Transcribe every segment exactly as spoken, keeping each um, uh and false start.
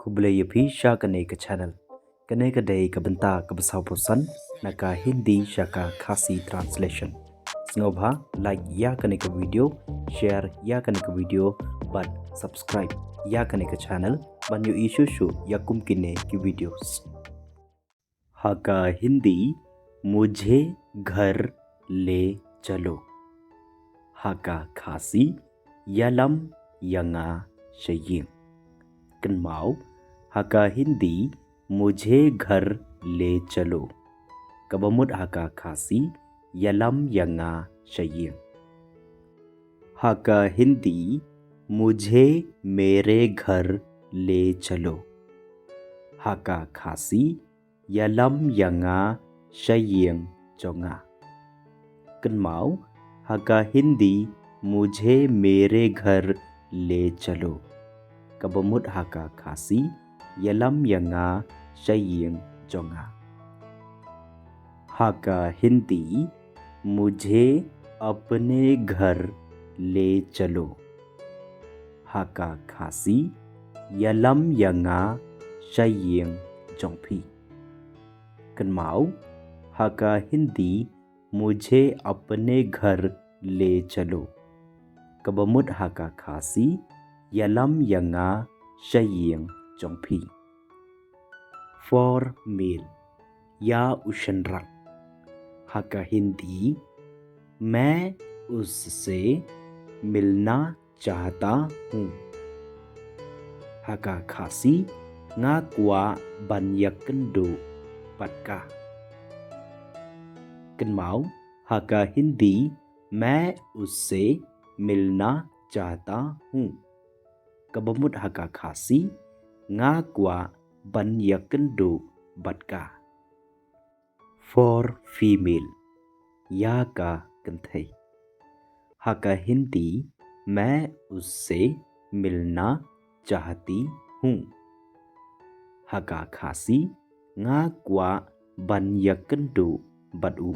Khublei ïa phi sha kane ka channel. Kane ka dei ka bynta kaba sawphew san na ka Hindi sha ka Khasi translation. Sngewbha like ïa kane ka video, share ïa kane ka video, bad subscribe ïa kane ka channel ban ïohi shuh shuh ïa kum kine ki videos. Ha ka Hindi, mujhe ghar le chalo. Ha ka Khasi, ïalam ïa nga sha ïing. Kynmaw, ha ka Hindi, mujhe ghar le chalo. Kaba mut ha ka Khasi, ïalam ïa nga sha ïing. Ha ka Hindi, mujhe mere ghar le chalo. Ha ka Khasi, ïalam ïa nga sha ïing jong nga. Kynmaw, ha ka Hindi, mujhe mere ghar le chalo. Kaba mut ha ka Khasi, ïalam ïa nga sha ïing jong nga. Ha ka Hindi, mujhe apne ghar le chalo. Ha ka Khasi, ïalam ïa nga sha ïing jong phi. Kynmaw, ha ka Hindi, mujhe apne ghar le chalo. Kaba mut ha ka Khasi, ïalam ïa nga sha ïing jong phi. For male, ïa u shynrang. Ha ka Hindi, main usse milna chahta hoon. Ha ka Khasi, nga kwah ban ïakynduh bad ka. Kynmaw, ha ka Hindi, main usse milna chahta hoon. Kaba mut ha ka Khasi, nga kwah ban ïakynduh bad ka. For female, ïa ka kynthei. Ha ka Hindi, main usse milna chahti hoon. Ha ka Khasi, nga kwah ban ïakynduh bad u.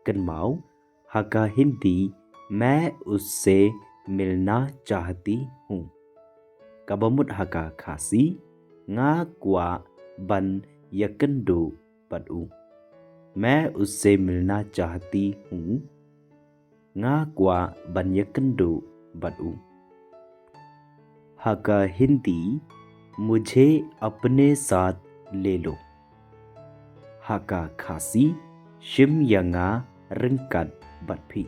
Kynmaw, ha ka Hindi, main usse milna chahti hoon. Kaba mut ha ka Khasi, nga kwah ban ïakynduh bad u. Main usse milna chahti hoon. Nga kwah ban ïakynduh bad u. Ha ka Hindi, mujhe apne saath le lo. Ha ka Khasi, shim ïa nga ryngkat bad phi.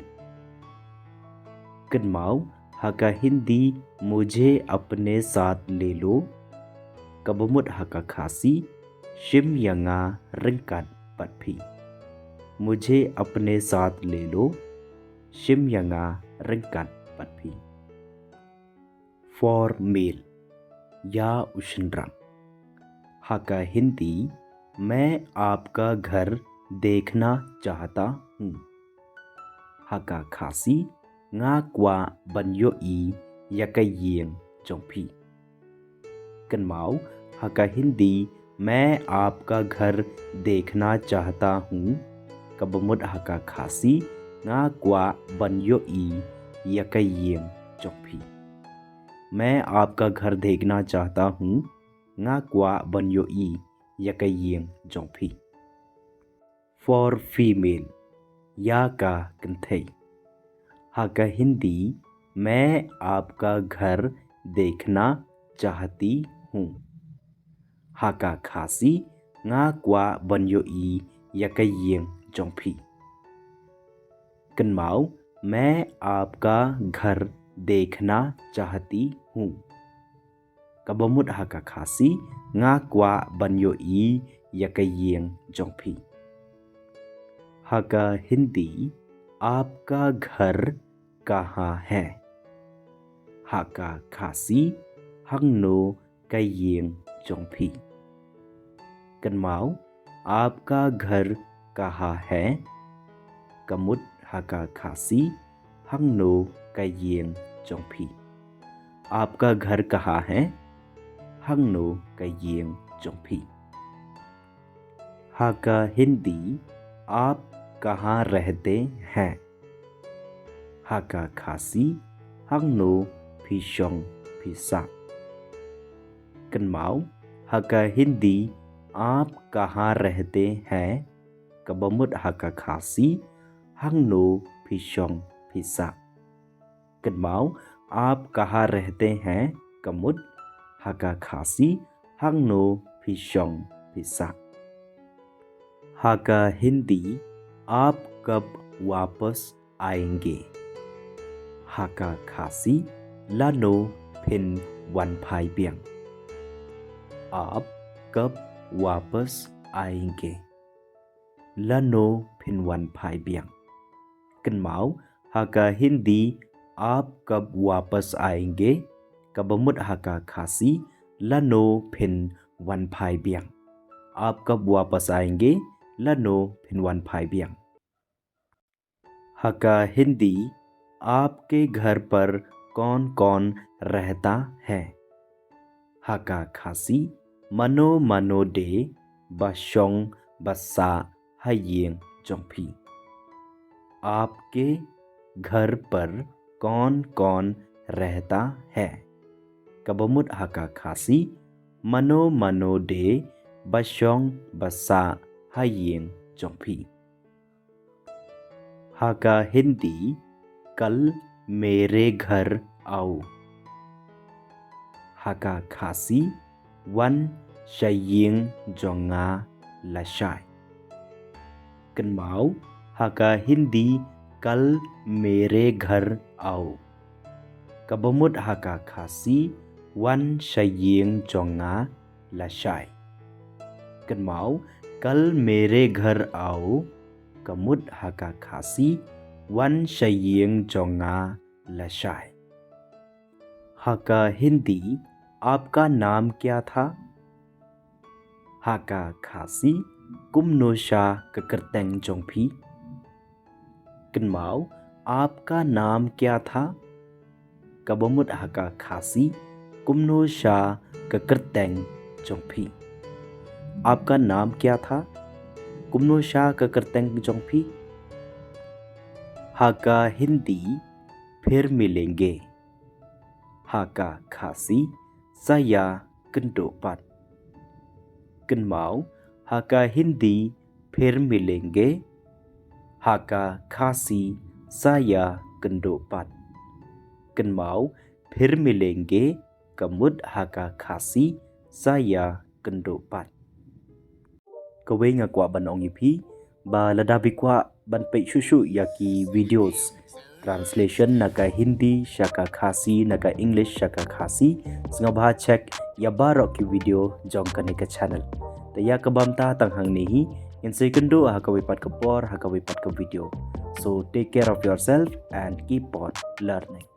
Kynmaw, ha ka Hindi, mujhe apne saath le lo. Kaba mut ha ka Khasi, shim ïa nga ryngkat bad phi. Mujhe apne saath le lo, shim ïa nga ryngkat bad phi. For male, ïa u shynrang. Ha ka Hindi, main aapka ghar dekhna chahta hoon. Ha ka Khasi, nga kwah ban ïohi ïa ka ïing jong phi. Kynmaw, ha ka Hindi, main aapka ghar dekhna chahta hoon. Kaba mut ha ka Khasi, nga kwah ban ïohi ïa ka ïing jong phi. Main aapka ghar dekhna chahta hoon, nga kwah ban ïohi ïa ka ïing jong phi. For female, ïa ka kynthei. Ha ka Hindi, main aapka ghar dekhna chahti hoon. Ha ka Khasi, nga kwah ban ïohi ïa ka ïing jong phi. Kynmaw, main aapka ghar dekhna chahti hoon. Kaba mut ha ka Khasi, nga kwah ban ïohi ïa ka ïing jong phi. Ha ka Hindi, aapka ghar kahan hai? Ha ka Khasi, hangno ka ïing jong phi? Kynmaw, aapka ghar kahan hai? Ka mut ha ka Khasi, hangno ka ïing jong phi? Aapka ghar kahan hai? Hangno ka ïing jong phi? Ha ka Hindi, aap kahan rehte hain? Ha ka Khasi, hangno phi shong phi sah? Kynmaw, ha ka Hindi, "आप कहाँ रहते हैं?" kaba mut ha ka Khasi, "Hangno phi shong phi sah?" Kynmaw, "आप कहाँ रहते हैं?" ka mut ha ka Khasi, "Hangno phi shong phi sah?" Ha ka Hindi, "आप कब वापस आएंगे?" Ha ka Khasi, "Lano phin wan phai biang?" "आप कब वापस आएंगे?" "Lano phin wan phai biang?" Kynmaw, ha ka Hindi, "आप कब वापस आएंगे?" kaba mut ha ka Khasi, "Lano phin wan phai biang?" "आप कब वापस आएंगे?" "Lano phin wan phai biang?" Ha ka Hindi, "आपके घर पर कौन-कौन रहता है?" Ha ka Khasi, "Mano mano de ba shong ba sah ha ïing jong phi?" "आपके घर पर कौन-कौन रहता है?" kaba mut ha ka Khasi, "Mano mano de ba shong ba sah ha ïing jong phi?" Ha ka Hindi, "कल मेरे घर आओ।" Ha ka Khasi, "Wan sha ïing jong nga lashai." Kynmaw, ha ka Hindi, "कल मेरे घर आओ." Kaba mut ha ka Khasi, "Wan sha ïing jong nga lashai." Kynmaw, "कल मेरे घर आओ," ka mut ha ka Khasi, "Wan sha ïing jong nga lashai." Ha ka Hindi, "आपका नाम क्या था?" Ha ka Khasi, "Kumno sha ka kyrteng jong phi?" Kynmaw, "आपका नाम क्या था?" kaba mut ha ka Khasi, "Kumno sha ka kyrteng jong phi?" "आपका नाम क्या था?" "Kumno sha ka kyrteng jong phi?" Ha ka Hindi, "फिर मिलेंगे।" Ha ka Khasi, "Sa ïa kynduh pat." Kynmaw, ha ka Hindi, "फिर मिलेंगे." Ha ka Khasi, "Sa ïa kynduh pat." Kynmaw, "फिर मिलेंगे," ka mut ha ka Khasi, "Sa ïa kynduh pat." Kawei nga kwah ban ong ïa phi ba lada phi kwah ban peit shuh shuh ïa ki videos translation na ka Hindi sha ka Khasi, na ka English sha ka Khasi, sngewbha check ïa baroh ki video jong kane ka channel. Te ïa ka bynta tang hangne hi, ngin sa ïakynduh ha kawei pat ka por, ha kawei pat ka video. So take care of yourself and keep on learning.